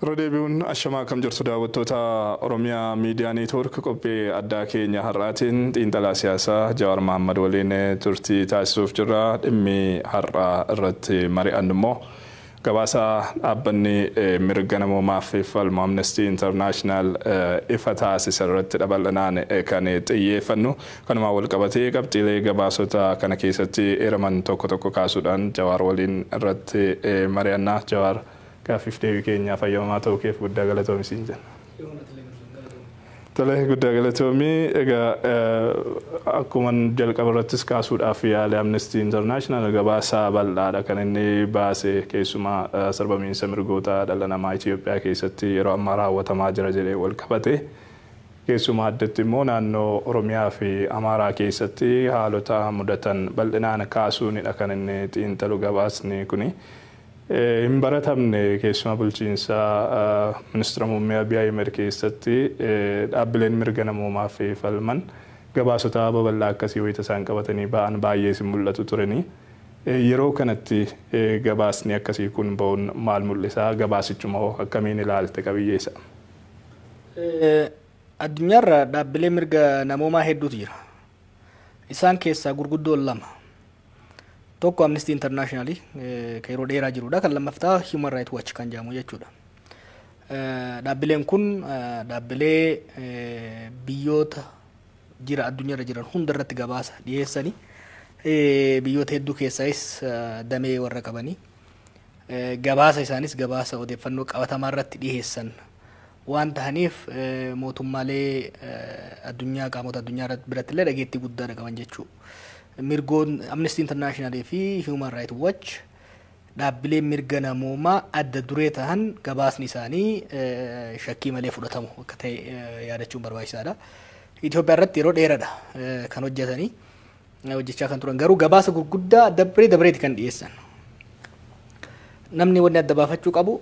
Irra deebi'uun ashamaa, akkam jirtu daawwattoota Oromiyaa Miidiyaa Neetwoork? Qophii addaa keenya har'aatiin xiinxalaa siyaasaa Jawaar Mahaammad waliin turtii taasisuuf jirra. Dhimmi har'aa irratti mari'annu immoo gabaasa dhaabbanni mirga namoomaaf falmu Amnesty International ifa taasise irratti bal'inaan kan xiyyeeffannu. Kanumaan wal qabatee qabxiilee gabaasota kana keessatti eeraman tokko tokko kaasuudhaan Jawaar waliin irratti mari'annaa. Jawaar, gaaffiif deebii keenyaa fayyadamaa ta'uu keef guddaa galatoomi siin jenna. Tole, guddaa galatoomii. Egaa, akkuma jalqaba irrattis kaasuudhaaf yaale, Amnesty International gabaasa bal'aadha kan inni baase, keessumaa sarbamiinsa mirgoota dhala namaa Itoophiyaa keessatti yeroo ammaa raawwatamaa jira jedhee wal qabate. Keessumaa addatti immoo naannoo Oromiyaa fi Amaaraa keessatti haalota mudatan bal'inaan kaasuunidha kan inni xiinxalu gabaasni kuni. Hin baratamne, keessumaa bulchiinsa ministeera muummee Abiy Ahmed keessatti dhaabbileen mirga namoomaa fi falman gabaasota babal'aa akkasii wayita isaan qabatanii ba'an baay'ee isin mul'atu turanii. Yeroo kanatti gabaasni akkasii kun ba'uun maal mul'isa? Gabaasichuma hoo akkamiin ilaalte, qabiyyee isaa? Addunyaarra dhaabbilee mirga namoomaa hedduutu jira. Isaan keessaa gurguddoon lama. Tokko Amnesty International kan yeroo dheeraa jirudha. Kan lammaffaa Human Rights Watch kan jedhamu jechuudha. Dhaabbileen kun dhaabbilee biyyoota jira addunyaarra jiran hunda irratti gabaasa dhiyeessanii, biyyoota hedduu keessaayis damee warra qabanii, gabaasa isaanis gabaasa odeeffannoo qabatamaa irratti dhiyeessan waan ta'aniif, mootummaalee addunyaa, qaamota addunyaa biratti illee dhageettii guddaa qaban jechuudha. Mirgoon Amnesty International fi Human Rights Watch dhaabbilee mirga namoomaa adda duree ta'an, gabaasni isaanii shakkii malee fudhatamu akka ta'e yaadachuun barbaachisaadha. Itoophiyaa irratti yeroo dheeraadha kan hojjetanii, hojjechaa kan turan, garuu gabaasa gurguddaa dabree dabreeti kan dhiyeessan. Namni wanni adda baafachuu qabu,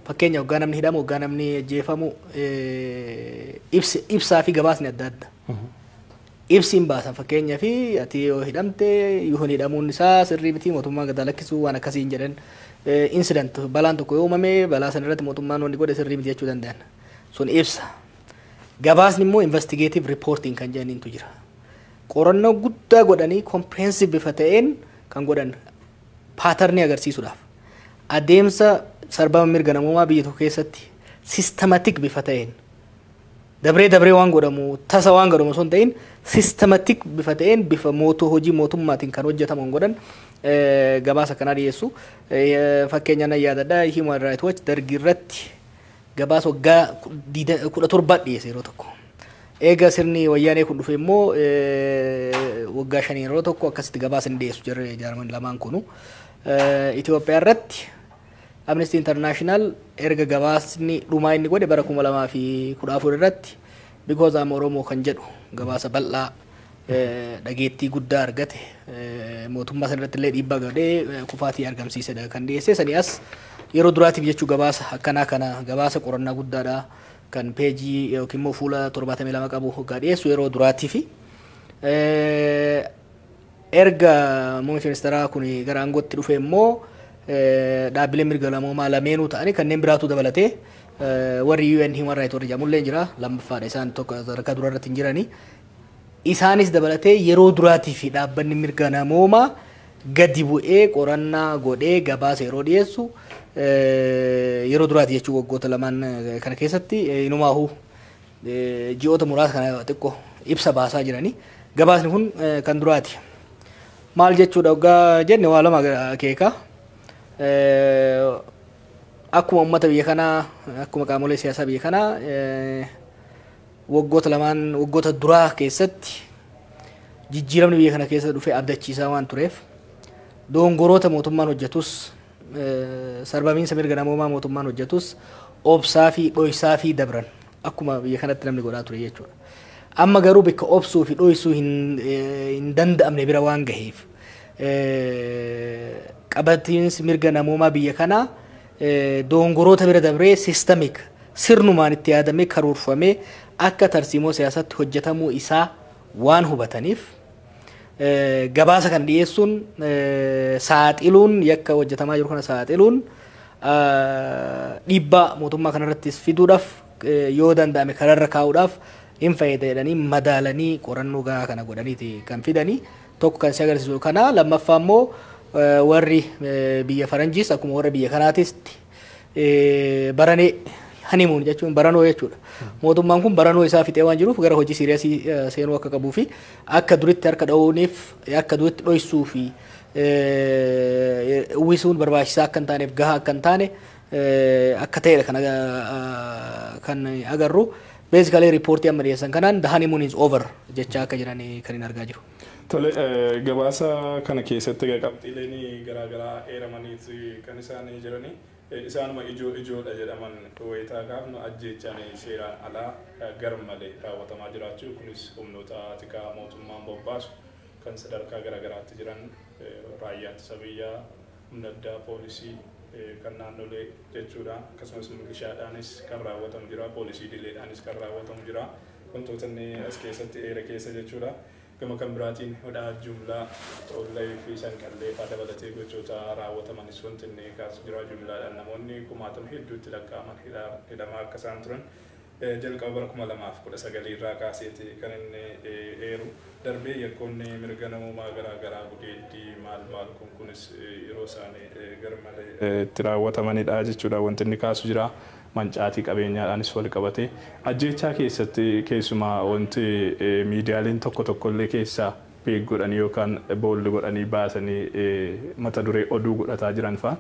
fakkeenya waggaa namni hidhamu, waggaa namni ajjeefamu, ibsaa fi gabaasni adda adda. Ibsi hin baasan, fakkeenyaa fi ati yoo hidhamte, yoo hidhamuun isaa sirrii miti, mootummaan gad lakkisuu waan akkasii hin jedhan. Incident, balaan tokko yoo uumame, balaa sana irratti mootummaan wanni godhe sirrii miti jechuu danda'an. Sun ibsa. Gabaasni immoo investigative reporting kan jedhaniintu jira. Qorannoo guddaa godhanii, comprehensive bifa ta'een kan godhan, pattern agarsiisuudhaaf. Adeemsa sarbama mirga namoomaa biyya tokko keessatti systematic bifa ta'een, dabree dabree waan godhamu, tasa waan godhamu osoo hin ta'in, systematic bifa ta'een, bifa mootuu hojii mootummaatiin kan hojjetamu godhan gabaasa kanaa dhiyeessu. Fakkeenya nan yaadadha, Human Rights Watch dargii irratti gabaasa waggaa 17 dhiyeesse yeroo tokko. Eega sirni wayyaanee kun dhufe immoo waggaa 5 yeroo tokko akkasitti gabaasa ni dhiyeessu jarri jaarman lamaan kunu. Itoophiyaa irratti Amnesty International erga gabaasni dhumaa inni godhe bara 2014 irratti "Because I'm Oromo" kan jedhu gabaasa bal'aa dhageettii guddaa argate, mootummaa sana irratti illee dhiibbaa godhee kufaatii argamsiisedha kan dhiyeesse. Sanii as yeroo duraatiif jechuu gabaasa akkanaa kana, gabaasa qorannaa guddaadha kan peejii yookiin immoo fuula 72 qabu hoggaa dhiyeessu yeroo duraatiifi. Erga muummichi ministeeraa kun gara aangootti dhufe immoo dhaabbileen mirga namoomaa lameenuu ta'anii, kanneen biraatu dabalatee, warri UN Human Rights warri jedhamullee jira, lammaffaadha, isaan tokko sadarkaa dura irratti hin jirani. Isaanis dabalatee yeroo duraatii fi dhaabbanni mirga namoomaa gadi bu'ee qorannaa godhee gabaasa yeroo dhiyeessu yeroo duraati jechuun waggoota lamaan kana keessatti. Inumaahu ji'oota muraasa kana xiqqoo ibsa baasaa jirani. Gabaasni kun kan duraati. Maal jechuudha waggaa jenne, waa lama akeeka. Akkuma uummata biyya kanaa, akkuma qaamolee siyaasaa biyya kanaa, waggoota lamaan, waggoota duraa keessatti jijjiiramni biyya kana keessa dhufee abdachiisaa waan tureef, dogongoroota mootummaan hojjetus, sarbamiinsa mirga namoomaa mootummaan hojjetus obsaa fi dhoysaa fi dabran, akkuma biyya kanatti namni godhaa ture jechuudha. Amma garuu bakka obsuu fi dhoysuu hin danda'amne bira waan gaheef, qabatiinsi mirga namoomaa biyya kanaa dogongoroota bira dabree systemic, sirnumaan itti yaadamee karoorfamee akka tarsiimoo siyaasatti hojjetamuu isaa waan hubataniif, gabaasa kana dhiyeessuun, saaxiluun, yakka hojjetamaa jiru kana saaxiluun Dhiibbaa mootummaa kanarrattis fiduudhaaf, yoo danda'ame kararra kaa'uudhaaf hin fayyada jedhanii madaalanii qorannoo gahaa kana godhaniiti kan fidanii. Tokko kan si agarsiisu kana. Lammaffaa immoo warri biyya faranjiis akkuma warra biyya kanaatis baranee, honeymoon jechuun baranoo jechuudha. Mootummaan kun baranoo isaa fixee waan jiruuf gara hojii serious seenuu akka qabuu fi akka duritti harka dha'uuniif, akka duritti dhoysuu fi uwwisuun barbaachisaa akka hin taaneef, gahaa akka hin taane akka ta'edha kan agarru. Basically, riippoortii amma dhiyeessan kanaan "the honeymoon is over" jechaa akka jiran kan hin argaa jiru. Tole, gabaasa kana keessatti qabxiileen garaagaraa eeramaniiti kan isaan jiranii. Isaanuma ijoo ijoodha jedhaman wayitaa kaafnu, ajjeechaan seeraan alaa garmalee raawwatamaa jiraachuu, kunis humnoota tikaa mootummaan bobbaasu kan sadarkaa garaagaraatti jiran, raayyaa ittisa biyyaa, humna addaa, poolisii kan naannolee jechuudha, akkasumas milishaadhaanis kan raawwatamu jira, poolisii idileedhaanis kan raawwatamu jira, wantoota inni as keessatti eere keessa jechuudha. Gama kan biraatiin hidhaa jumlaa Xoollay fi Sanqallee fa'aa dabalatee gochoota raawwatamanis wanti inni kaasu jira. Jumlaadhaan namoonni kumaatama hedduutti lakkaa'aman hidhamaa akka isaan turan jalqaba bara 2019 irraa kaaseeti kan inni eeru. Darbee yakkoonni mirga namummaa garaa garaa, gudeeddii, maal maal kun kunis yeroo isaanii garmalee itti raawwatamanidha jechuudha wanti inni kaasu jira. Mancaatii qabeenyaadhaanis wal qabate, ajjeechaa keessatti keessumaa wanti miidiyaaleen tokko tokkollee keessaa beek godhanii yookaan boolli godhanii baasanii mata duree oduu godhataa jiran fa'a,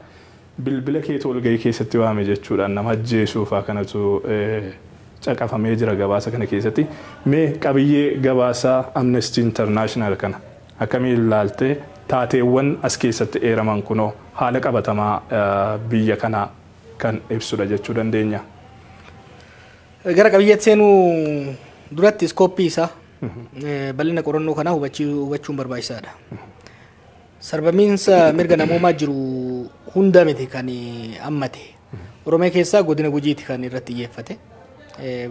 bilbila keetu walgahii keessatti waame jechuudhaan nama ajjeesuu fa'aa kanatu caqafamee jira gabaasa kana keessatti. Mee qabiyyee gabaasaa Amnesty International kana akkamiin ilaaltee, taateewwan as keessatti eeraman kunoo haala qabatamaa biyya kanaa kan ibsudha jechuu dandeenya? Gara qabiyyeetti seenuu duratti scope isaa, bal'ina qorannoo kanaa hubachuun barbaachisaadha. Sarbamiinsa mirga namoomaa jiru hunda miti kan hammate. Oromiyaa keessaa godina Gujiiti kan irratti xiyyeeffate.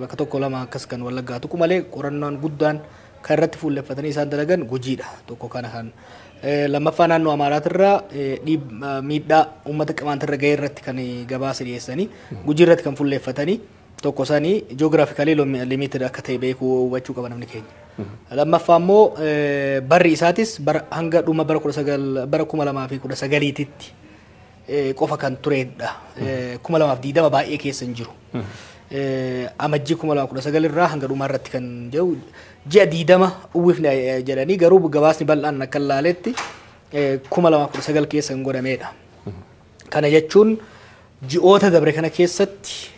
Bakka tokko lama akkas kan Wallaggaa tuqu malee qorannoon guddaan kan irratti fuulleffatanii isaan dalagan Gujiidha. Tokko kana kan lammaffaa naannoo Amaaraatirraa miidhaa uummata Qimaantirra ga'e irratti kan gabaasa dhiyeessanii, Gujii irratti kan fuulleffatanii tokko isaanii geographically limited akka ta'e beekuu, hubachuu qaba namni keenya. Lammaffaa immoo barri isaatis bara hanga dhuma bara 19 bara 2019titti qofa kan turedha. 2020 baay'ee keessa hin jiru. Amajjii 2019 irraa hanga dhumaa irratti kan jiru ji'a 20 uwwifne jedhanii, garuu gabaasni bal'aan akka ilaaletti 2019 keessa kan godhamedha. Kana jechuun ji'oota dabre kana keessatti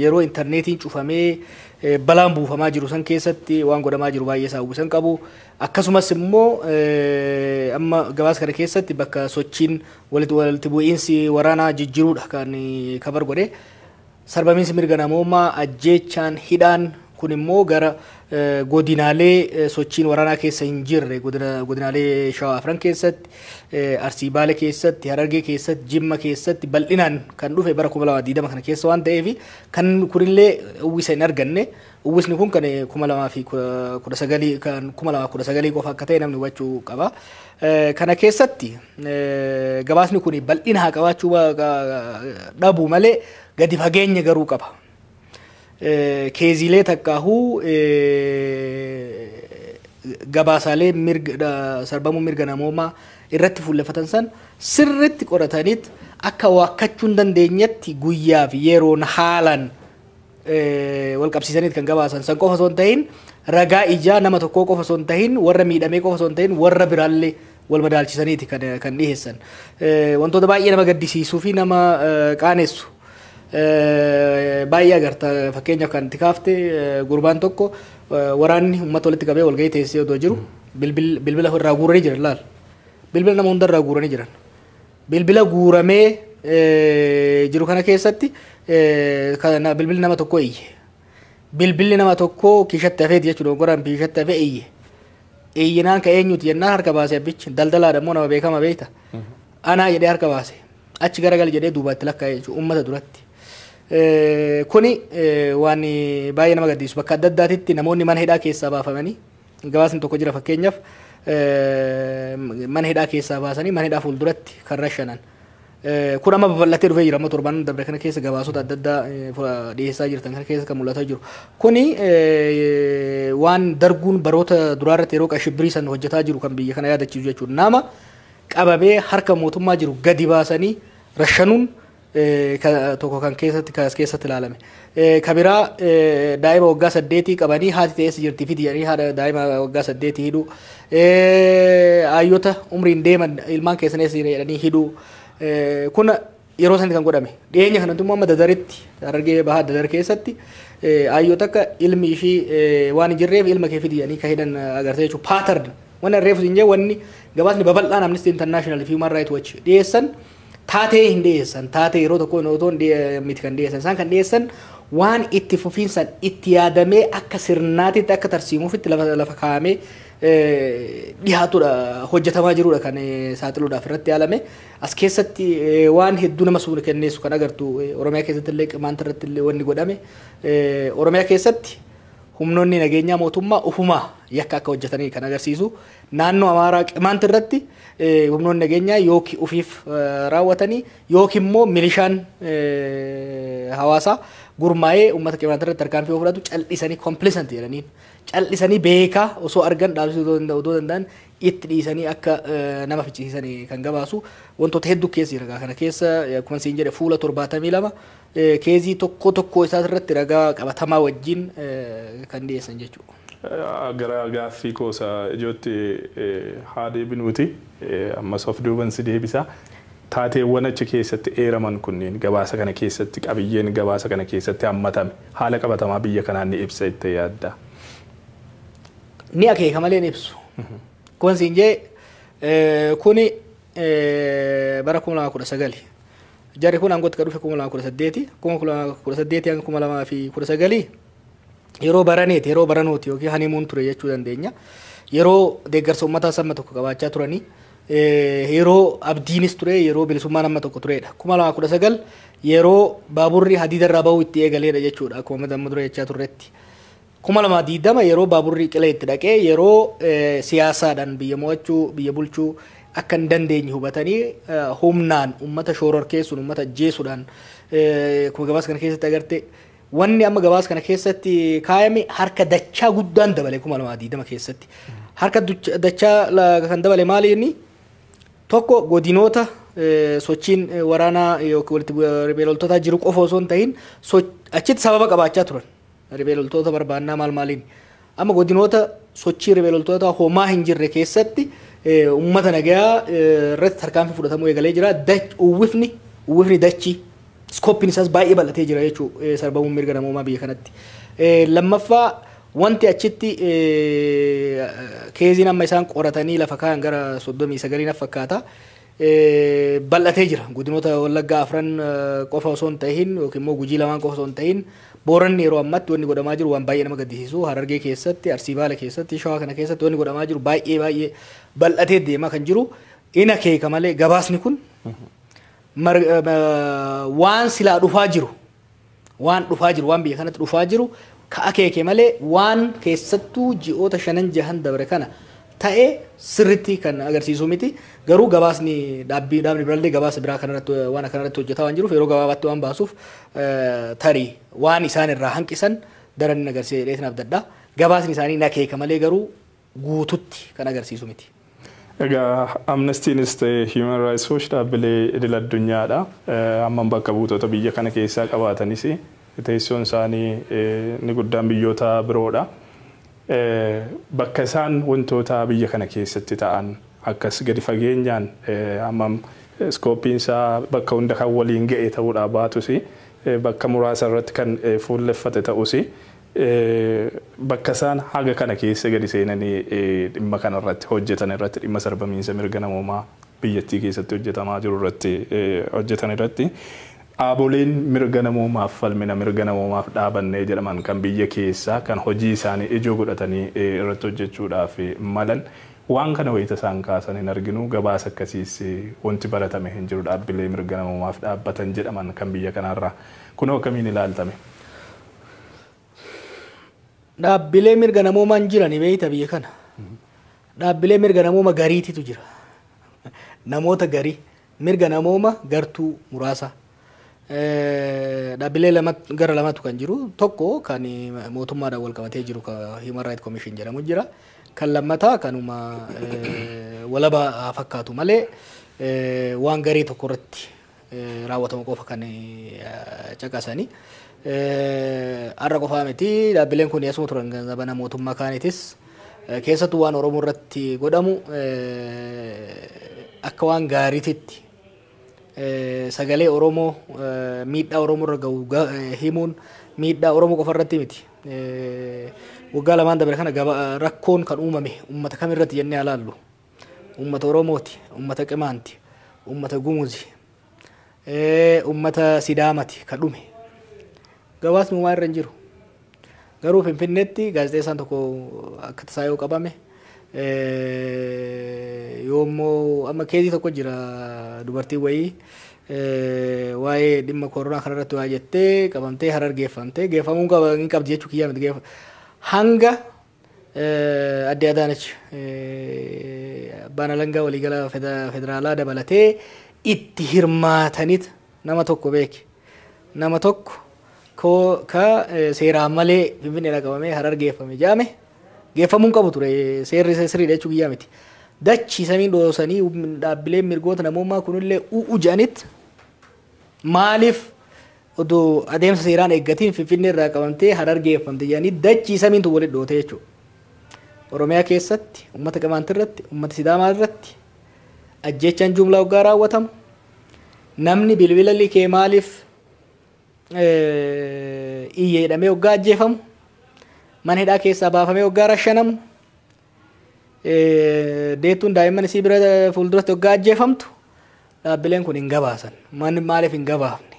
yeroo intarneetiin cufamee balaan buufamaa jiru san keessatti waan godhamaa jiru baay'ee isaa uwwisan qabu. Akkasumas immoo amma gabaasa kana keessatti bakka sochiin walitti bu'iinsi waraanaa jijjiiruudha kan cover godhe. Sarbamiinsi mirga namoomaa, ajjeechaan, hidhaan kun immoo gara godinaalee sochiin waraanaa keessa hin jirre, godinaalee Shawaa afran keessatti, Arsii Baale keessatti, Harargee keessatti, Jimma keessatti bal'inaan kan dhufe bara 2020 kana keessa waan ta'eef kan kunillee uwwisa hin arganne. Uwwisni kun kan 2019, kan 2019 qofa akka ta'e namni hubachuu qaba. Kana keessatti gabaasni kun bal'ina haa qabaachuu dhabu malee gadi fageenya garuu qaba. Keeziilee takkaahuu gabaasaalee mirga sarbamuu mirga namoomaa irratti fuulleffatan san sirritti qorataniit akka waakkachuu hin dandeenyetti guyyaa fi yeroon haalaan wal qabsiisaniit kan gabaasan san qofa osoo hin ta'in, ragaa ijaa nama tokkoo qofa osoo hin ta'in, warra miidhamee qofa osoo hin ta'in, warra biraallee wal madaalchisaniiti kan dhiyeessan. Wantoota baay'ee nama gaddisiisuu fi nama qaanessu baay'ee agarta. Fakkeenyaaf kan itti kaafte, gurbaan tokko waraanni uummata walitti qabee walgahii teessee odoo jiru bilbila irraa guuranii jiran laal. Bilbila nama hunda irraa guuranii jiran. Bilbila guuramee jiru kana keessatti bilbilli nama tokko iyye. Bilbilli nama tokko kiishatti hafeeti jechuudha, goraan kiishatti hafee iyye. Iyyinaan ka eenyuti jennaan harka baase abbichi, daldalaadha immoo, nama beekama beekta. Anaa jedhee harka baase. Achi garagal jedhee duubatti lakkaa'e jechuudha uummata duratti. Kuni waan baay'ee nama gaddisiisu. Bakka adda addaatitti namoonni mana hidhaa keessaa baafamanii, gabaasni tokko jira, fakkeenyaaf mana hidhaa keessaa baasanii mana hidhaa fuulduratti kan rashanan. Kun amma babal'atee dhufee jira. Amma torban dabre kana keessa gabaasota adda addaa dhiyeessaa jirtan kana keessa kan mul'ataa jiru. Kuni waan darguun baroota duraa irratti yeroo qashibbirii san hojjetaa jiru kan biyya kana yaadachiisu jechuudha. Nama qabamee harka mootummaa jiru gadi baasanii rashanuun tokko kan keessatti kas keessatti ilaalame. Kabiraa daa'ima waggaa 8 qabanii haati ta'es jirti fidi jedhanii haadha daa'ima waggaa 8 hidhuu. Ayyota umriin deeman ilmaan keessan eessa jira jedhanii hidhuu. Kun yeroo sanatti kan godhame. Dhiyeenya kanatti immoo amma Dadaritti, Harargee Bahaa Dadar keessatti ayyota akka ilmi ishii waan hin jirreef ilma kee fidi jedhanii kan hidhan agartee jechuudha. Pattern. Wanni reefu hin jee wanni gabaasni babal'aan Amnesty International fi Human Rights Watch dhiyeessan taatee hin dhiyeessan. Taatee yeroo tokko otoo miti kan dhiyeessan. Isaan kan dhiyeessan waan itti fufiinsan itti yaadamee akka sirnaatitti akka tarsiimuufitti lafa kaa'amee dhiyaatudha, hojjetamaa jirudha kan saaxiluudhaaf irratti yaalame. As keessatti waan hedduu nama suura kenneessu kan agartu Oromiyaa keessatti illee Qimaanta irratti illee wanni godhame. Oromiyaa keessatti humnoonni nageenyaa mootummaa ufumaa yakka akka hojjetanii kan agarsiisu. Naannoo Amaaraa Qimaanta irratti humnoonni nageenyaa yookiin ufiif raawwatanii yookiin immoo milishaan hawaasaa gurmaa'ee uummata Qimaanta irratti tarkaanfii fudhatu cal'isanii complicit jedhaniin cal'isanii beekaa osoo argan dhaabsisuu otoo danda'an itti dhiisanii akka nama ficcisiisanii kan gabaasu wantoota hedduu keessa jira. Kana keessa akkuma siin jedhe fuula 72 keezii tokko tokko isaa irratti ragaa qabatamaa wajjin kan dhiyeessan jechuudha. Gara gaaffii koosa ijootti haa deebinuuti. Ammas of duuban si deebisa. Taateewwan achi keessatti eeraman kunneen gabaasa kana keessatti qabiyyeen gabaasa kana keessatti hammatame haala qabatamaa biyya kanaan ni ibsa itti yaadda. Ni akeeka malee ni ibsu. Kun siin jee kuni bara 2019. Jarri kun aangootti kan dhufe 2018. 2018 hanga 2019 yeroo baraneeti, yeroo baranooti yookiin hanimuun ture jechuu dandeenya. Yeroo deeggarsa uummataa samma tokko qabaachaa turanii, yeroo abdiinis ture, yeroo bilisummaan amma tokko turedha. 2019 yeroo baaburri hadiida irraa bahuu itti eegaleedha jechuudha akkuma amma dura jechaa turretti. 2020 yeroo baaburri qilee itti dhaqee yeroo siyaasaadhaan biyya mo'achuu, biyya bulchuu akka hin dandeenye hubatanii humnaan uummata shororkeessuun, uummata ajjeesuudhaan akkuma gabaasa kana keessatti agarte wanni amma gabaasa kana keessatti kaayame harka dachaa guddaan dabale 2020 keessatti. Harka dachaa kan dabale maali inni? Tokko godinoota sochiin waraanaa yookiin walitti riphee loltootaa jiru qofa osoo hin ta'in achitti sababa qabaachaa turan. Riphee loltoota barbaannaa maal maaliin. Amma godinoota sochii riphee loltootaa homaa hin jirre keessatti uummata nagayaa irratti tarkaanfii fudhatamuu eegalee jira. Uwwifni dachii iskooppiin isaas baay'ee bal'atee jira jechuudha sarbamuun mirga namoomaa biyya kanatti. Lammaffaa wanti achitti keeziin amma isaan qoratanii lafa kaayan gara 39 fakkaata. Bal'atee jira. Godinoota Wallaggaa afran qofa osoo hin ta'in yookiin immoo Gujii lamaan qofa osoo hin ta'in Booranni yeroo ammatti wanni godhamaa jiru waan baay'ee nama gaddisiisu. Harargee keessatti, Arsii Baale keessatti, Shawaa kana keessatti wanni godhamaa jiru baay'ee baay'ee bal'atee deemaa kan jiru. In akeeka malee gabaasni kun waan silaa dhufaa jiru, waan dhufaa jiru, waan biyya kanatti dhufaa jiru ka akeeke malee waan keessattuu ji'oota 5-6 dabre kana ta'e sirriitti kan agarsiisu miti. Garuu gabaasni dhaabni biraallee gabaasa biraa kanarratti waan akkanarratti hojjetaa waan jiruuf yeroo gabaabaatti waan baasuuf tarii waan isaan irraa hanqisan daran hin agarsiisa jedheetiin abdadha. Gabaasni isaanii ni akeeka malee garuu guututti kan agarsiisu miti. Egaa Amnestynis ta'e Human Rights Watch dhaabbilee idil addunyaadha. Hammam bakka buutota biyya kana keessaa qabaatanis teessoon isaanii inni guddaan biyyoota biroodha. Bakka isaan wantoota biyya kana keessatti ta'an akkas gadi fageenyaan hammam iskooppiin isaa bakka hunda kan waliin ga'e ta'uudhaa baatus bakka muraasa irratti kan fuulleffate ta'us bakka isaan haga kana keessa gadi seenanii dhimma kana irratti hojjetan irratti dhimma sarbamiinsa mirga namoomaa biyyattii keessatti hojjetamaa jiru irratti hojjetan irratti dhaaboleen mirga namoomaaf falmina mirga namoomaaf dhaabannee jedhaman kan biyya keessaa kan hojii isaanii ijoo godhatanii irratti hojjechuudhaaf malan waan kana wayita isaan kaasan hin arginu. Gabaasa akkasiis wanti baratame hin jiru dhaabbilee mirga namoomaaf dhaabbatan jedhaman kan biyya kanarraa. Kunoo akkamiin ilaaltame? Dhaabbilee mirga namoomaa hin jirani beeyta biyya kana. Dhaabbilee mirga namooma gariititu jira. Namoota garii Mirga namooma gartuu muraasa. Dhaabbilee lama gara lamatu kan jiru, tokko kan mootummaadhaan wal qabatee jiru kan Human Rights Commission jedhamu jira. Kan lammataa kanuma walaba haa fakkaatu malee waan garee tokko irratti raawwatamu qofa kan caqasani. Har'a qofaa miti, dhaabbileen kun asuma turan zamana mootummaa kaanitis keessattuu waan Oromoo irratti godhamu akka waan gaariititti sagalee Oromoo miidhaa Oromoo irra gahu himuun miidhaa Oromoo qofa irratti miti. Waggaa 2n dabre kana rakkoon kan uumame uummata kam irratti jennee ilaallu. Uummata Oromooti, uummata Qimaanti, uummata Gumuzi, uummata Sidaamati kan dhume. Gabaasni uumaa irra hin jiru. Garuu Finfinneetti gaazexeessaan tokko akka tasaa yoo qabame, yoommoo amma case tokko jira, dubartiin wayii waa'ee dhimma koronaa kanarratti waa jettee qabamtee Harar geeffamtee, geeffamuu hin qabdi jechuu kiyyaa miti, hanga adde Adaanach abbaan alangaa waliigala federaalaa dabalatee itti hirmaatanit nama tokko beeke, nama tokko ka seeraan malee Finfinneedhaa qabamee Harar geeffame jedhame geeffamuu hin qabu ture, seerri sirriidha jechuu kiyyaa miti. Dachii samiin dhoosanii dhaabbileen mirgoota namummaa kunillee u'u jedhanitti maaliif odoo adeemsa seeraan eeggatiin Finfinnee irraa qabamtee Harar geeffamte jedhanii dachii samiintu walitti dhoote jechuudha. Oromiyaa keessatti uummata Qimaanti irratti, uummata Sidaamaa irratti ajjechaan jumlaa waggaa raawwatamu, namni bilbila likee maaliif iyya jedhamee waggaa ajjeefamu, mana hidhaa keessaa baafamee waggaa rashanamu, deettuun daa'imman isii bira fuulduratti waggaa ajjeefamtu dhaabbileen kun hin gabaasan. Maaliif hin gabaafne?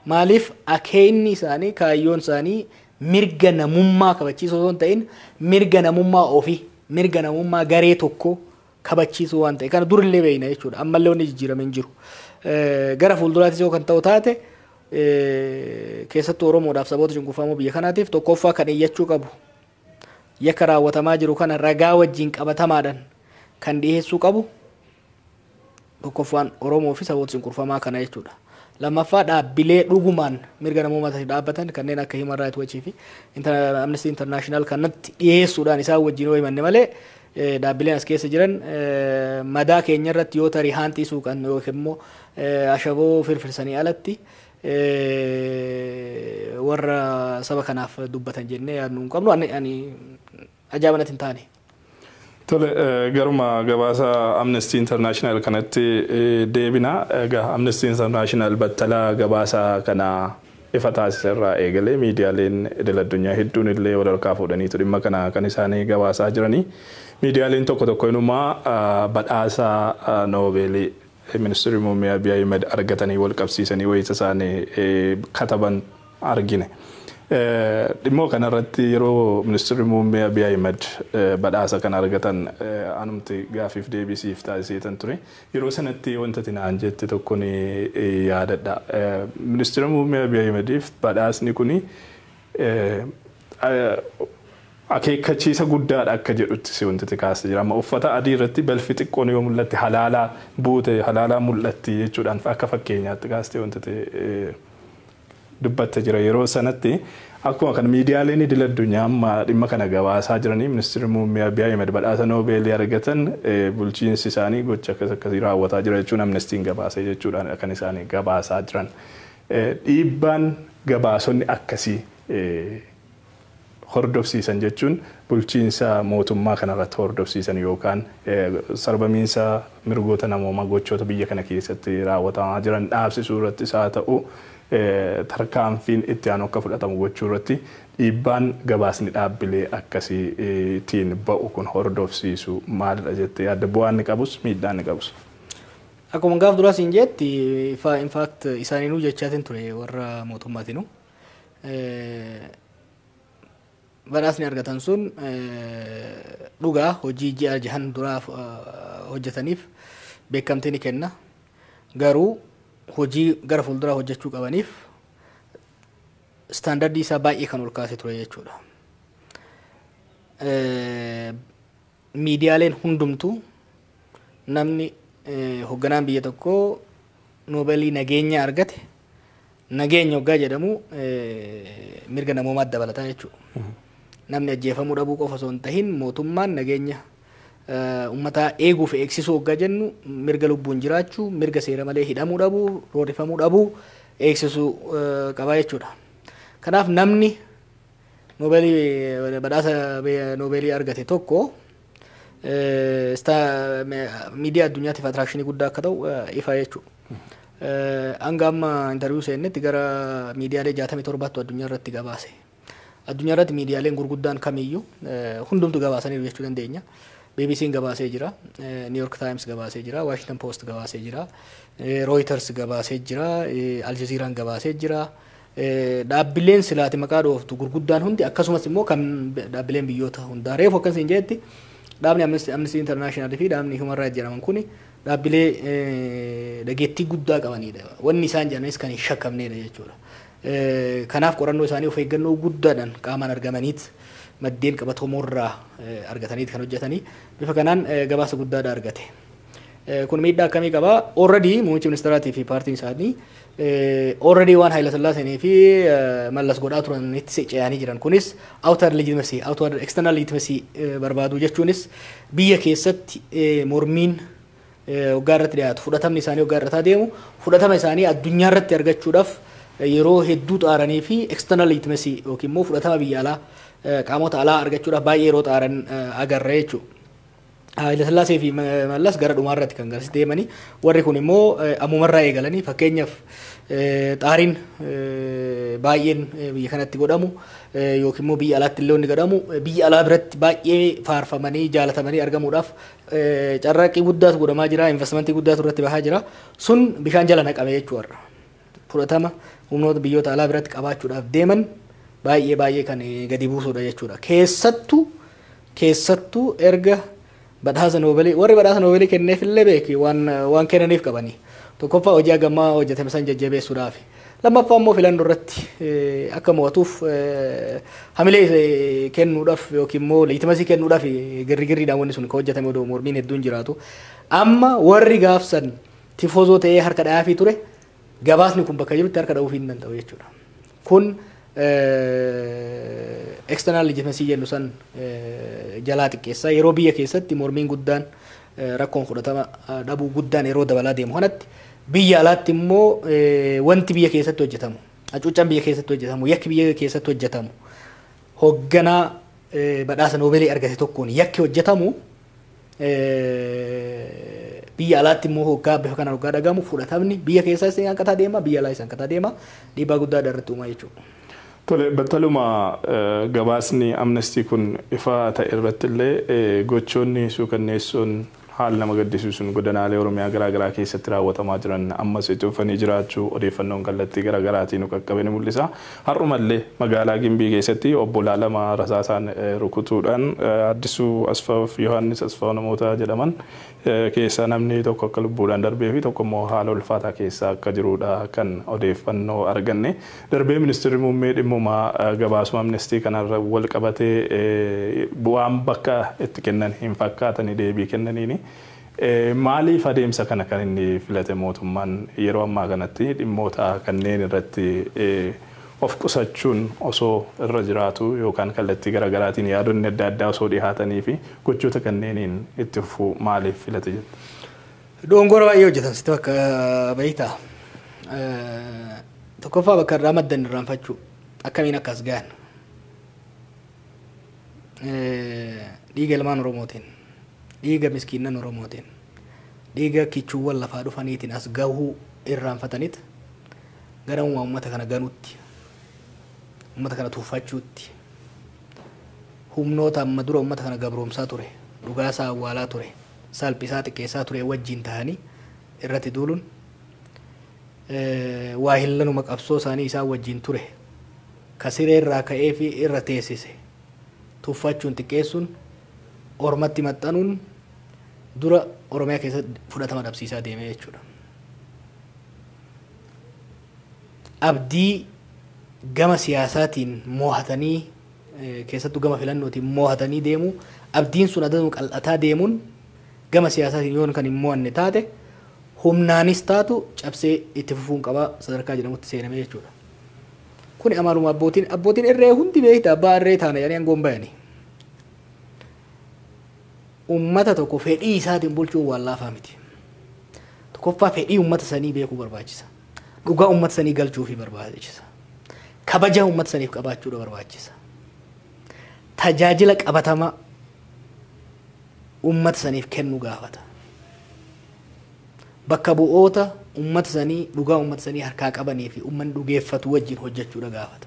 Maaliif akeekni isaanii, kaayyoon isaanii mirga namummaa kabachiisuu osoo hin ta'in mirga namummaa ofii, mirga namummaa garee tokko kabachiisuu waan ta'e kana durillee beekna jechuudha. Ammallee wanni jijjiirame hin jiru. Gara fuulduraattis yoo kan ta'u taate, keessattuu Oromoodhaaf saboota cunqurfamoo biyya kanaatiif tokkoffaa kan iyyachuu qabu, yakka raawwatamaa jiru kana ragaa wajjin qabatamaadhaan kan dhiyeessuu qabu tokkoffaan Oromoo fi saboota cunqurfamaa kana jechuudha. Lammaffaa, dhaabbilee dhugumaan mirga namoomaatiif dhaabbatan kanneen akka Human Rights Watch fi Amnesty International kanatti dhiyeessuudhaan isaan wajjin yoo himanne malee, dhaabbileen as keessa jiran madaa keenya irratti yoo tarii haanxii suuqan yookiin immoo ashaboo firfirsanii alatti warra saba kanaaf dubbatan jennee yaadnu hin qabnu. Ani ajaa'iba natti hin taane. Tole, garuma gabaasa Amnesty International kanatti deebina. Egaa Amnesty International battalaa gabaasa kana ifa taasisa irraa eegalee miidiyaaleen idil addunyaa hedduun illee wal harkaa fuudhaniitu dhimma kana kan isaanii gabaasaa jiranii. Miidiyaaleen tokko tokko inumaa badhaasa Noobeelii ministeerri muummee Abiy Ahmed argatanii wal qabsiisanii wayita isaanii kataban argine. Dhimmoo kanarratti yeroo ministeerri muummee Abiy Ahmed badhaasa kana argatan anumti gaafiif deebisiif taasiseetan ture. Yeroo sanatti wanta ati naan jette tokko ni yaadadha. Ministeera muummee Abiy Ahmediif badhaasni kuni akeekkachiisa guddaadha akka jedhutti si wanti ati kaasee jira. Amma uffata adii irratti balfi xiqqoon yoo mul'atte halaalaa buute, halaalaa mul'atti jechuudhaan akka fakkeenyaatti kaastee wanti ati dubbatte jira yeroo sanatti. Akkuma kan miidiyaaleen idil addunyaa amma dhimma kana gabaasaa jiranii, ministeerri muummee Abiy Ahmed badhaasa Noobeelii argatan, bulchiinsi isaanii gocha akkas akkasii raawwataa jira jechuun Amnestiin gabaasee jechuudhaan kan isaanii gabaasaa jiran. Dhiibbaan gabaasonni akkasii hordofsiisan jechuun bulchiinsa mootummaa kanarratti hordofsiisan yookaan sarbamiinsa mirgoota namoomaa gochoota biyya kana keessatti raawwatamaa jiran dhaabsisuu irrattis haa ta'u, tarkaanfiin itti aanu akka fudhatamu gochuu irratti dhiibbaan gabaasni dhaabbilee akkasiitiin ba'u kun hordofsiisu maalidha jettee yaadda? Bu'aan inni qabus, miidhaan inni qabus? Akkuma gaaf duraa siin jetti, in fact isaaninuu jechaatiin ture warra mootummaatinuu. Badhaasni argatan sun dhugaa hojii ji'a 6n duraa hojjetaniif beekamtii ni kenna. Garuu hojii gara fuulduraa hojjechuu qabaniif standardii isaa baay'ee kan ol kaasee ture jechuudha. Miidiyaaleen hundumtuu namni Hoogganaan biyya tokkoo Noobeelii nageenya argate, nageenya hoggaa jedhamu mirga namoomaatti dabalataa jechuudha. Namni ajjeefamuu dhabuu qofa osoo hin tahin, mootummaan nageenya uummataa eeguu fi eegsisuu hoggaa jennu mirga lubbuun jiraachuu, mirga seera malee hidhamuu dhabuu, roorrifamuu dhabuu eegsisuu qabaa jechuudha. Kanaaf namni Noobeelii, badhaasa Noobeelii argate tokko miidiyaa addunyaatiif attraction guddaa akka ta'u ifa jechuudha. Hanga amma interview seennetti gara miidiyaalee 67ttu addunyaa irratti gabaase. Addunyaa irratti miidiyaaleen gurguddaan kamiyyuu hundumtu gabaasaniiru jechuu dandeenya. BBC'n gabaasee jira, New York Times gabaasee jira, Washington Post gabaasee jira, Reuters gabaasee jira, Al Jazeeraan gabaasee jira. Dhaabbileen silaati maqaa dhooftu gurguddaan hundi, akkasumas immoo kan dhaabbileen biyyoota hundaa, reefu akkasiin jeetti, dhaabni Amnesty International fi dhaabni Human Rights jedhaman kuni dhaabbilee dhageettii guddaa qabanidha. Wanni isaan jedhanis kan hin shakkamnedha jechuudha. Kanaaf qorannoo isaanii of eeggannoo guddaadhaan qaamaan argamaniit, maddeen qabatamoorraa argataniit kan hojjetanii, bifa kanaan gabaasa guddaadha argate. Kun miidhaa akkamii qabaa? Already muummichi ministeeraatii fi paartiin isaanii already waan Haayila Sillaaseenii fi Mallas godhaa turanitti ce'anii jiran. Kunis outer legitimacy, outer external legitimacy barbaadu jechuunis biyya keessatti mormiin hoggaa irratti dhiyaatu, fudhatamni isaanii hoggaa irratti adeemu, fudhatama isaanii addunyaa irratti argachuudhaaf yeroo hedduu xaaranii fi external legitimacy yookiin immoo fudhatama biyya alaa, qaamota alaa argachuudhaaf baay'ee yeroo xaaran agarra jechuudha. Haayila Sillaasee fi Mallas gara dhumaa irratti kan garsi deemanii, warri kun immoo ammumarraa eegalanii, fakkeenyaaf xaariin baay'een biyya kanatti godhamu yookiin immoo biyya alaatti illee inni godhamu, biyya alaa biratti baay'ee faarfamanii jaalatamanii argamuudhaaf carraaqqii guddaatu godhamaa jira, investmentii guddaatu irratti bahaa jira. Sun bishaan jala naqame jechuudha. Fudhatama humnoota biyyoota alaa biratti qabaachuudhaaf deeman baay'ee baay'ee kan gadi buusudha jechuudha. Keessattuu erga badhaasa Noobeelii, warri badhaasa Noobeelii kenneef illee beeki waan kennaniif qabanii. Tokkoffaa, hojii hagammaa hojjetame san jajjabeessuudhaaf. Lammaffaa immoo filannoo irratti akka mo'atuuf hamilee kennuudhaaf yookiin immoo legitimacy kennuudhaaf girri girriidhaan wanni sun kan hojjetame, odoo mormiin hedduun jiraatu. Amma warri gaafsan tifoozoo ta'ee harka dhayaafii ture gabaasni kun bakka jirutti harka dha'uufii hin danda'u jechuudha. Kun external legitimacy jennu san jalaa xiqqeessaa. Yeroo biyya keessatti mormiin guddaan, rakkoon fudhatama dhabuu guddaan yeroo dabalaa deemu kanatti, biyya alaatti immoo wanti biyya keessatti hojjetamu, hacuuccaan biyya keessatti hojjetamu, yakki biyya keessatti hojjetamu, hoogganaa badhaasa Noobeelii argate tokkoon yakki hojjetamu biyya alaatti immoo hoggaa bifa kanaan hoggaa dhagamu, fudhatamni biyya keessaas hanqataa deema, biyya alaas hanqataa deema, dhiibbaa guddaa irratti uumaa jechuudha. Tole, battaluma gabaasni Amnestii kun ifa ta'e irratti illee gochoonni suukanneessuun haala nama gaddisiisuun godinaalee Oromiyaa garaa garaa keessatti raawwatamaa jiran ammas itti fufanii jiraachuu odeeffannoon kallattii garaa garaatiin nu qaqqabe ni mul'isa. Har'umallee magaalaa Gimbii keessatti obbolaa lama rasaasaan rukutuudhaan, Addisuu Asfaa fi Yohaannis Asfaa namoota jedhaman keessaa namni tokko akka lubbuudhaan darbee fi tokko immoo haala ulfaataa keessa akka jirudha kan odeeffannoo arganne. Darbee ministeerri muummee dhimmuma gabaasuma Amnestii kanarra wal qabatee bu'aan bakka itti kennan hin fakkaatanii deebii kennaniini. Maaliif adeemsa kana kan inni filate mootummaan yeroo ammaa kanatti? Dhimmoota kanneen irratti of qusachuun osoo irra jiraatu yookaan kallattii garaagaraatiin yaadonni adda addaa osoo dhihaatanii fi gochoota kanneeniin itti fufuu maaliif filate jette? Dogongora baay'ee hojjetan sitti bakka beektaa. Tokkoffaa, bakka irraa maddan irraanfachuu, akkamiin akkas gahan, dhiiga ilmaan Oromootiin, dhiiga miskiinnan Oromootiin, dhiiga kichuuwwan lafaa dhufaniitiin as gahuu irraanfataniit gara uummata kana ganuutti, uummata kana tuffachuutti, humnoota amma dura uummata kana gabroomsaa ture, dhugaasaa awwaalaa ture, salphisaa xiqqeessaa ture wajjin ta'anii irratti duuluun, waa hillanuma qabsoo isaanii isaan wajjin ture ka siree irraa ka'ee fi irra teessise tuffachuun, xiqqeessuun, ormatti maxxanuun dura Oromiyaa keessatti fudhatama dhabsiisaa deeme jechuudha. Abdii gama siyaasaatiin mo'atanii, keessattuu gama filannootiin mo'atanii deemu, abdiin sun adaduma qal'ataa deemuun Gama siyaasaatiin yoon kan hin mo'anne taate, humnaanis taatu cabsee itti fufuun qabaa sadarkaa jedhamutti seename jechuudha. Kuni amaluma abbootiin irree hundi beekta, abbaa irree taana jedhanii aangoon bayanii. Uummata tokko fedhii isaatiin bulchuun waan laafaa miti. Tokkoffaa, fedhii uummata sanii beekuu barbaachisa. Dhugaa uummata sanii galchuufii barbaachisa. Kabaja uummata saniif qabaachuudha barbaachisa. Tajaajila qabatamaa uummata saniif kennuu gaafata. Bakka bu'oota uummata sanii dhugaa uummata sanii harkaa qabanii fi uummanni dhugeeffatu wajjin hojjechuudha gaafata.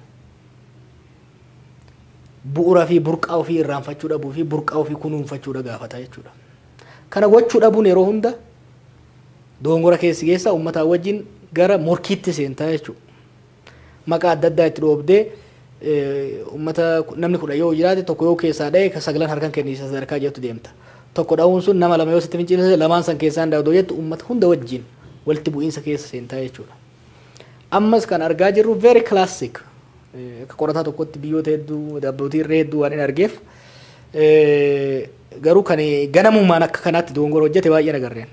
Bu'uura fi burqaa ofii irraanfachuu dhabuu fi burqaa ofii kunuunfachuudha gaafata jechuudha. Kana gochuu dhabuun yeroo hunda dogongora keessi keessa uummataa wajjin gara morkiitti seentaa jechuudha. Maqaa adda addaa itti dhoobdee uummata, namni 10 yoo jiraate, tokko yoo keessaa dha'e, ka sagalan harkan kennisa sadarkaa jettu deemta. Tokko dha'uun sun nama lama yoo sitti fincilise, lamaan san keessaan daawwatoo jettu, uummata hunda wajjin walitti bu'iinsa keessa seentaa jechuudha. Ammas kan argaa jirru very classic, akka qorataa tokkotti biyyoota hedduu, abbootii irree hedduu waan hin argeef, garuu kan ganamumaan akka kanaatti dogongora hojjete baay'een agarreen.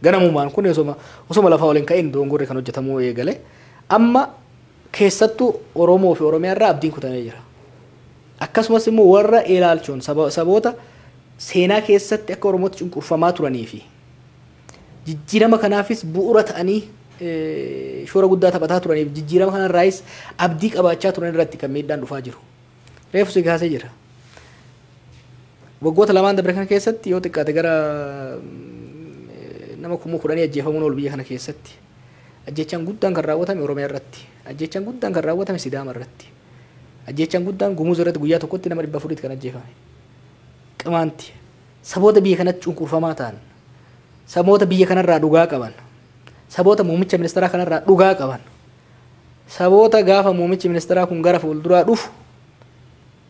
Ganamumaan kun osoma lafaa waliin ka'in dogongorri kan hojjetamuu eegale. Amma keessattuu Oromoo fi Oromiyaa irraa abdiin kutamee jira. Akkasumas immoo warra ilaalchuun saboota seenaa keessatti akka Oromootti cunqurfamaa turanii fi jijjiirama kanaafis bu'uura ta'anii shoora guddaa taphataa turaniif, jijjiirama kanarraayis abdii qabaachaa turan irratti kan miidhaan dhufaa jiru. Reefu si kaasee jira. Waggoota lamaan dabre kana keessatti yoo xiqqaate gara nama 10,000 ajjeefamuun ol biyya kana keessatti. Ajjechaan guddaan kan raawwatame Oromiyaa irratti. Ajjechaan guddaan kan raawwatame Sidaama irratti. Ajjechaan guddaan Gumuz irratti, guyyaa tokkotti nama 400tti kan ajjeefame. Qimaanti saboota biyya kanatti cunqurfamaa ta'an, saboota biyya kanarraa dhugaa qaban, saboota muummicha ministeeraa kanarraa dhugaa qaban, saboota gaafa muummichi ministeeraa kun gara fuulduraa dhufu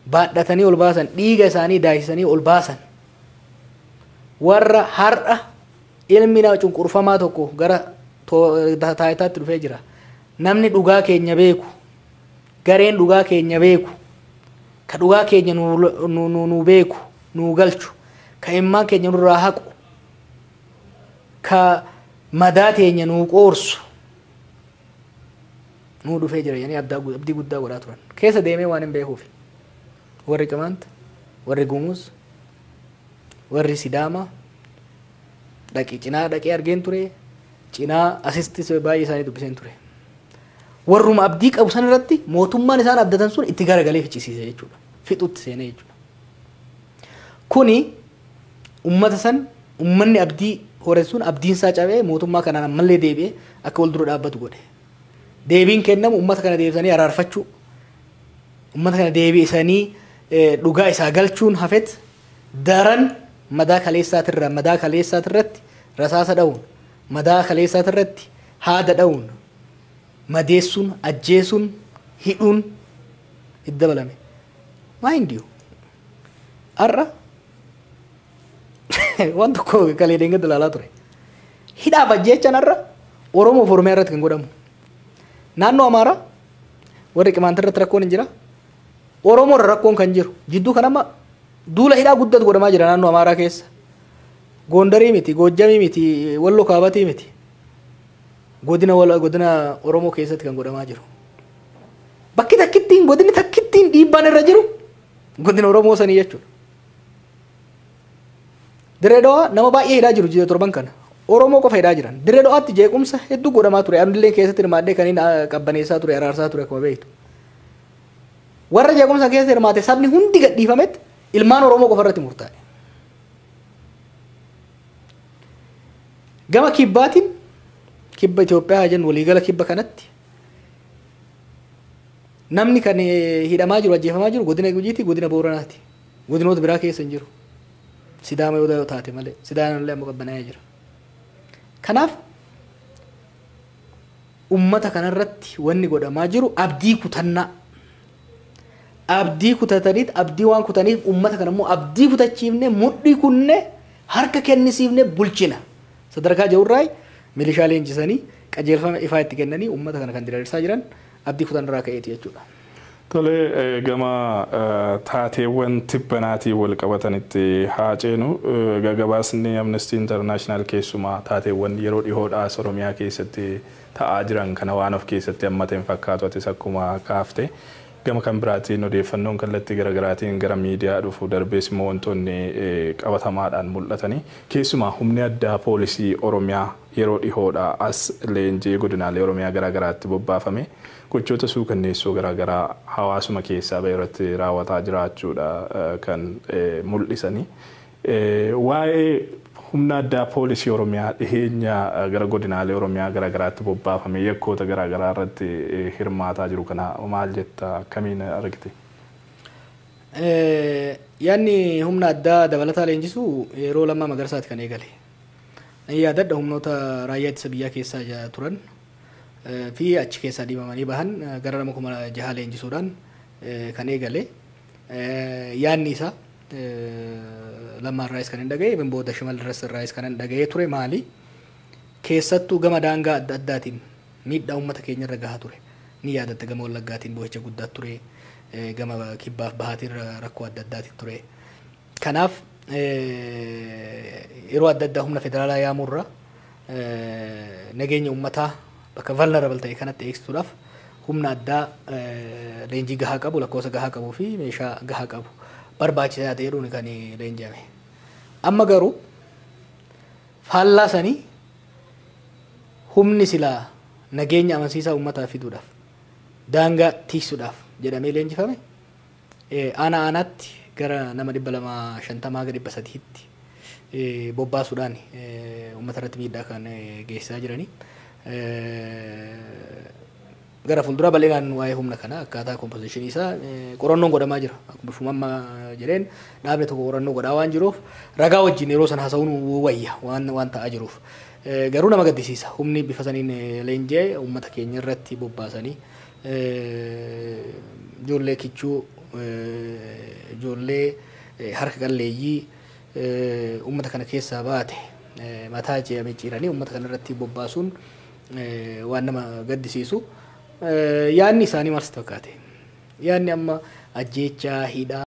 baadhatanii ol baasan, dhiiga isaanii daakisanii ol baasan, warra har'a ilmi nama cunqurfamaa tokko gara taayitaatti dhufee jira. Namni dhugaa keenya beeku, gareen dhugaa keenya beeku, ka dhugaa keenya nu beeku, nu galchu, ka immaan keenya nurraa haqu, ka madaa teenya nuu qoorsu nuu dhufee jira jedhanii abdii guddaa godhaa turan. Keessa deemee waan hin beekuuf. Warri Qimaanta, warri Gumuz, warri Sidaamaa dhaqee cinaa dhaqee argeen ture, cinaa asistis baay'ee isaanii dubbiseen ture. Warruma abdii qabu san irratti mootummaan isaan abdatan sun itti garagalee ficcisiise jechuudha. Fixutti seenee jechuudha. Kuni ummata san, ummanni abdii hore sun abdiin isaa cabee mootummaa kanaan ammallee deebi'ee akka wal dura dhaabbatu godhe. Deebiin kennamu ummata kana deebisanii araarfachuu, ummata kana deebisanii dhugaa isaa galchuun hafet, daran madaa kaleessaatirratti rasaasa dha'uun, madaa kaleessaatirratti haada dha'uun, madeessuun, ajjeesuun, hidhuun itti dabalame. Mind you, har'a waan tokko kalee deengatti ilaalaa ture. Hidhaaf ajjeechaan har'a Oromoo fi Oromiyaa irratti kan godhamu. Naannoo Amaaraa warri Qimaanta irratti rakkoon hin jira. Oromoo irra rakkoon kan jiru. Jidduu kan amma duula hidhaa guddatu godhamaa jira naannoo Amaaraa keessa. Goondarii miti, Goojjamii miti, Walloo Kaabatii miti. Godina Oromoo keessatti kan godhamaa jiru. Bakki takkittiin, godinni takkittiin dhiibbaan irra jiru godina Oromoo sanii jechuudha. Dirree Dhawaa nama baay'ee hidhaa jiru jiru torban kana. Oromoo qofa hidhaa jiran. Dirree Dhawaatti jeequmsa hedduu godhamaa ture. Anillee keessatti hirmaadhee kan inni qabbaneessaa ture, araarsaa ture akkuma beektu. Warra jeequmsa keessa hirmaate sabni hundi gadhiifametti ilmaan Oromoo qofa irratti murtaa'e. Gama kibbaatiin, kibba Itoophiyaa jennu, waliigala kibba kanatti namni kan hidhamaa jiru, ajjeefamaa jiru godina Gujiiti, godina Booranaati. Godinoota biraa keessa hin jiru. Sidaama yoo taate malee, Sidaama illee amma qabbanaa'ee jira. Kanaaf ummata kanarratti wanni godhamaa jiru abdii kutannaa. Abdii kutataniit, abdii waan kutaniif, ummata kana immoo abdii kutachiifne, mudhii kunne harka kennisiifne bulchina. Sadarkaa jirurraa milishaa leenjisanii, qajeelfama ifaa itti kennanii, ummata kana kan diriirsaa jiran abdii kutannarraa ka'eeti jechuudha. Tole, gama taateewwan tibbanaatiin wal qabatanitti haa ceenu. Gabaasni Amnesty International keessumaa taateewwan yeroo dhihoodhaas Oromiyaa keessatti ta'aa jiran kana waan of keessatti hammate hin fakkaatu, atis akkuma kaafte. Gama kan biraatiin odeeffannoon kallattii garaagaraatiin gara miidiyaa dhufu, darbees immoo wantoonni qabatamaadhaan mul'atanii, keessumaa humni addaa poolisii Oromiyaa yeroo dhihoodhaa as leenjii godinaalee Oromiyaa garaagaraatti bobbaafame gochoota suukanneessoo garaagaraa hawaasuma keessaa ba'e irratti raawwataa jiraachuudha kan mul'isanii. Waa'ee humna addaa poolisii Oromiyaa dhiheenya gara godinaalee Oromiyaa garaagaraatti bobbaafame yakkoota garaagaraa irratti hirmaataa jiru kana maal jetta, akkamiin argite? Yaanni humna addaa dabalataa leenjisuu yeroo Lammaa Magarsaati kan eegale. Yaadadha, humnoota raayyaa ittisa biyyaa keessaa turan fi achi keessaa dhiibamanii bahan gara nama 6,000 leenjisuudhaan kan eegale. Yaanni isaa Lammaa irraayis kan hin dhagaye, booda Shimallis irraayis kan hin dhaga'ee ture maali? Keessattuu gama daangaa adda addaatiin miidhaa uummata keenya irra gahaa ture. Ni yaadatta, gama Wallaggaatiin boo'icha guddaa ture, gama kibbaaf bahaatiin rakkoo adda addaatiin ture. Kanaaf yeroo adda addaa humna federaalaa yaamurra nageenya uummataa bakka vulnerable ta'e kanatti eegsisuudhaaf humna addaa leenjii gahaa qabu, lakkoofsa gahaa qabuu fi meeshaa gahaa qabu barbaachisaa ta'eedhuun kan leenji'ame. Amma garuu faallaa sanii humni silaa nageenya amansiisaa uummataa fiduudhaaf, daangaa tiksuudhaaf jedhamee leenjifame aanaa aanaatti gara nama 250 ga 300tti bobbaasuudhaan uummata irratti miidhaa kan geessisaa jiranii. Gara fuulduraa bal'inaan waa'ee humna kanaa, akkaataa composition isaa qorannoon godhamaa jira. Bifuma amma jedheen dhaabni tokko qorannoo godhaa waan jiruuf ragaa wajjin yeroo sana haasa'uun wayya waan ta'aa jiruuf. Garuu nama gaddisiisa, humni bifa saniin leenji'ee uummata keenya irratti bobbaasanii ijoollee kichuu, ijoollee harka qalleeyyii uummata kana keessaa baate mataa ce'amee ciiranii uummata kana irratti bobbaasuun waan nama gaddisiisu. Yaanni isaanii maal sitti fakkaate? Yaanni amma ajjeechaa hidhaa